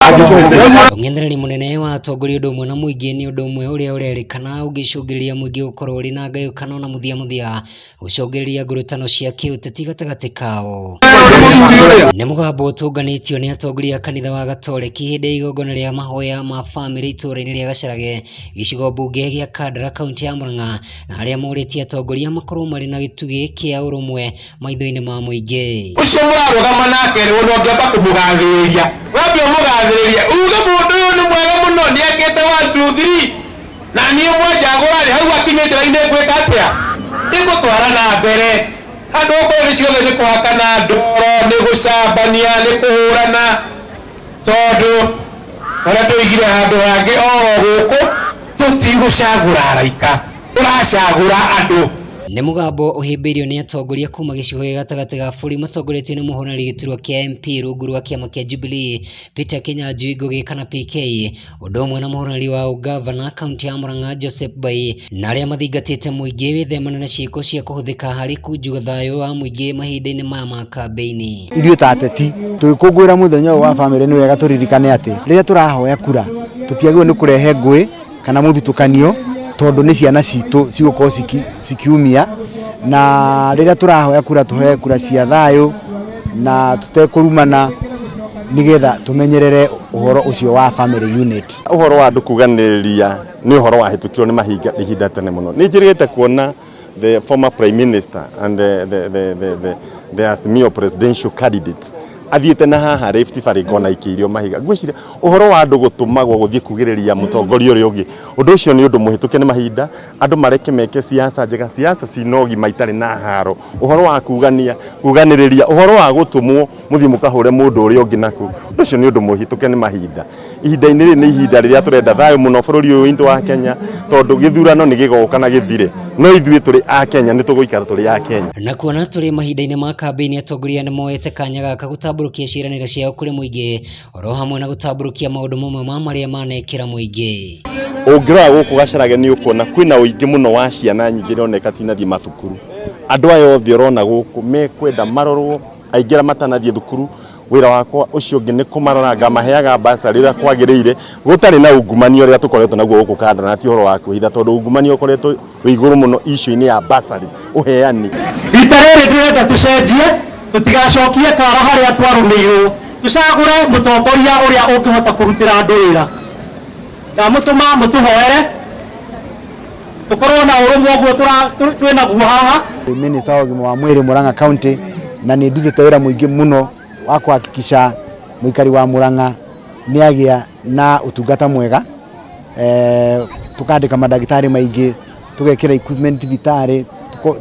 Ũng'ethanĩri mũnene wa atongoria ũndũ ũmwe na mũingĩ nĩ ũndũ ũmwe ũrĩa ũrerĩkana ũngĩcũngĩrĩria mũingĩ gũkorwo ũrĩ na ngayũkano na mũthia mũthia gũcũngĩrĩria ngurutano cia kĩũteti gatagatĩ kao. Nĩ mũgambo ũtũnganĩtio nĩ atongoria a kanitha wa Gatoreki hĩndĩ ya igongona rĩa mahoya ma bamĩrĩ itũũra-inĩ rĩa Gacharage gĩcigo mbunge gĩa Kandara kaunti ya Murang'a na arĩa morĩtie atongoria makorwo marĩ na gĩtugĩ kĩa ũrũmwe maitho-inĩ ma mũingĩ. Ũcio mũrarũgama nake rĩ, ũndũ ũngĩamba kũmũgathĩrĩria, wambe ũmũgathĩrĩrie uge mũndũ ũyũ nĩ mwega mũno, nĩ ekĩte 1 2 3, na niĩ mwanjagũra rĩ, hau akinyĩte nĩ ngwĩka atĩa, nĩ ngũtwara na mbere. Handũ okorwo nĩ ciothe nĩ kũhakana ndoro, nĩ gũcambania, nĩ kũhũrana, tondũ ũrĩa tũigire handũ hangĩ oro gũkũ, tũtigũcagũra araika, tũracagũra andũ. Nĩ mũgambo ũhĩmbĩirio nĩ atongoria kuma gĩcigo gĩa gatagatĩ ga bũrũri matongoretio nĩ mũhũranĩri gĩturwa kĩa MP rungu rwa kĩama kĩa Jubilee Peter Kinyanjui Ngugi kana PK, ũndũ ũmwe na mũhũranĩri wa ũgavana kaunti ya Murang'a Joseph Bai, na arĩa mathingatĩte mũingĩ wĩthemane na ciĩko cia kũhũthĩka harĩ kunjuga thayũ wa mũingĩ mahinda-inĩ maya ma kambĩini. Ithuĩ ta ateti tũgĩkũngũĩra mũthenya ũyũ wa bamĩrĩ, nĩ wega tũririkane atĩ rĩrĩa tũrahoya kura tũtiagĩrĩirwo nĩ kũrehe ngũĩ kana mũthutũkanio, tondũ nĩ ciana citũ cigũkorwo cikiumia, na rĩrĩa tũrahoya kura tũhoe kura cia thayũ na tũtekũrumana, nĩgetha tũmenyerere ũhoro ũcio wa family unit. Ũhoro wa andũ kuganĩrĩria nĩ ũhoro wahĩtũkirwo nĩ mahinga ihinda tene mũno. Nĩ njĩrĩgĩte kuona the former prime minister and the Azimio presidential candidate athiĩte na haha Rift Valley, ngona ikĩirio mahiga. Ngwĩciria ũhoro wa andũ gũtũmagwo gũthiĩ kugĩrĩria mũtongoria ũrĩa ũngĩ, ũndũ ũcio nĩ ũndũ mũhĩtũke nĩ mahinda. Andũ mareke meke siasa njega, siasa cina ũgima, itarĩ na haro, ũhoro wa kugania, kuganĩrĩria, ũhoro wa gũtũmwo mũthiĩ mũkahũre mũndũ ũrĩa ũngĩ naku, ũndũ ũcio nĩ ũndũ mũhĩtũke nĩ mahinda. Ihinda-inĩ rĩrĩ nĩ ihinda rĩrĩa tũrenda thayũ mũno bũrũri ũyũ witũ wa Kenya, tondũ gĩthurano nĩ gĩgoka na gĩthire, no ithuĩ tũrĩ a Kenya nĩ tũgũikara tũrĩ a Kenya. Na kuona tũrĩ mahinda-inĩ ma kambĩini, atongoria nĩ moete kanya gaka gũtambũrũkia ciĩranĩro ciao kũrĩ mũingĩ, oro hamwe na gũtambũrũkia maũndũ mamwe ma marĩa manekĩra mũingĩ. Ũngĩrora gũkũ Gacharage nĩ ũkuona kwĩna ũingĩ mũno wa ciana nyingĩ ironeka tinathiĩ mathukuru. Andũ aya othe ũrona gũkũ mekwenda marorwo, aingĩ arĩa matanathiĩ thukuru. Wĩra wakwa ũcio ũngĩ nĩ kũmarora, ngamaheaga bursary ũrĩa kwagĩrĩire, gũtarĩ na ungumania ũrĩa tũkoretwo naguo gũkũ Kandara, na ti ũhoro wa kwĩhitha, tondũ ungumania ũkoretwo wĩ igũrũ mũno issue-inĩ ya bursary ũheani. Rita rĩrĩ ndĩrenda tũcenjie, tũtigacokie kara harĩa twarũmĩirwo, tũcagũre mũtongoria ũrĩa ũngĩhota kũrutĩra andũ wĩra. Ndamũtũma mũtũhoere tũkorwo na ũrũmwe ũguo twĩ naguo haha. Minister wa ũgima wa mwĩrĩ Murang'a County, na nĩ ndutĩte wĩra mũingĩ mũno wa kuhakikisha mũikari wa Murang'a nĩ agĩa na ũtungata mwega, tukandĩka mandagĩtarĩ maingĩ, tũgekĩra equipment thibitarĩ,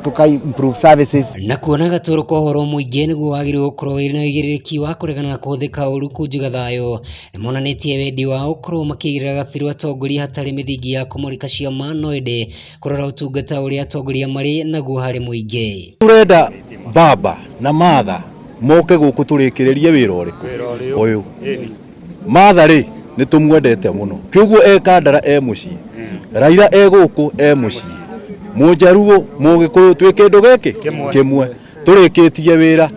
tuka improve services. Na kuona gatũrũ ka ũhoro mũingĩ nĩguo wagĩrĩirwo gũkorwo wĩna ũigĩrĩrĩki wa kũregana na kũhũthĩka ũru kunjuga thayũ, nĩmonanĩtie wendi wao gũkorwo makĩigĩrĩra gabiru atongoria hatarĩ mĩthingi ya kũmũrĩka ciama, no ĩndĩ kũrora ũtungata ũrĩa atongoria marĩ naguo harĩ mũingĩ. Turenda baba na Martha moke gũkũ tũrĩkĩrĩrie wĩra ũrĩkũ ũyũ. Martha rĩ, nĩ tũmwendete mũno, kĩũguo e Kandara e mũciĩ, Raila e gũkũ e mũciĩ, Mũnjaruo, Mũgĩkũyũ, twĩ kĩndũ gĩkĩ kĩmwe, tũrĩkĩtie wĩra.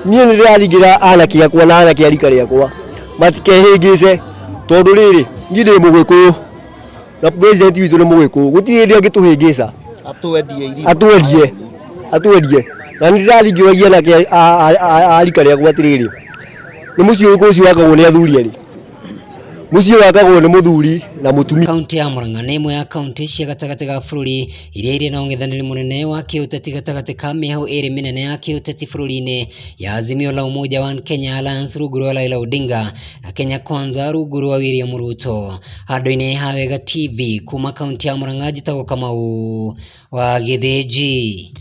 Niĩ nĩ ndĩraringĩra anake akwa na anake a rika rĩakwa matikehĩngĩce, tondũ rĩrĩ, niĩ ndĩ Mũgĩkũyũ na president witũ nĩ Mũgĩkũyũ, gũtirĩ hĩndĩ angĩtũhĩngĩca atwendie atwendie. Na nĩ ndĩraringĩrĩria anake a rika rĩakwa atĩrĩrĩ, nĩ mũciĩ ũrĩkũ ũcio wakagwo nĩ athuri erĩ? Mũciĩ wakagwo nĩ mũthuri na mũtumia. Kaunti ya Murang'a nĩ ĩmwe ya kaunti cia gatagatĩ ga bũrũri iria irĩ na ũng'ethanĩri mũnene wa kĩũteti gatagatĩ ka mĩhau ĩrĩ mĩnene ya kĩũteti bũrũri-inĩ ya Azimio la Umoja One Kenya Alliance rungu rwa Raila Odinga na Kenya Kwanza rungu rwa William Ruto. Handũ-inĩ ha Wega TV kuma kaunti ya Murang'a, njĩtagwo Kamau wa Gĩthĩnji.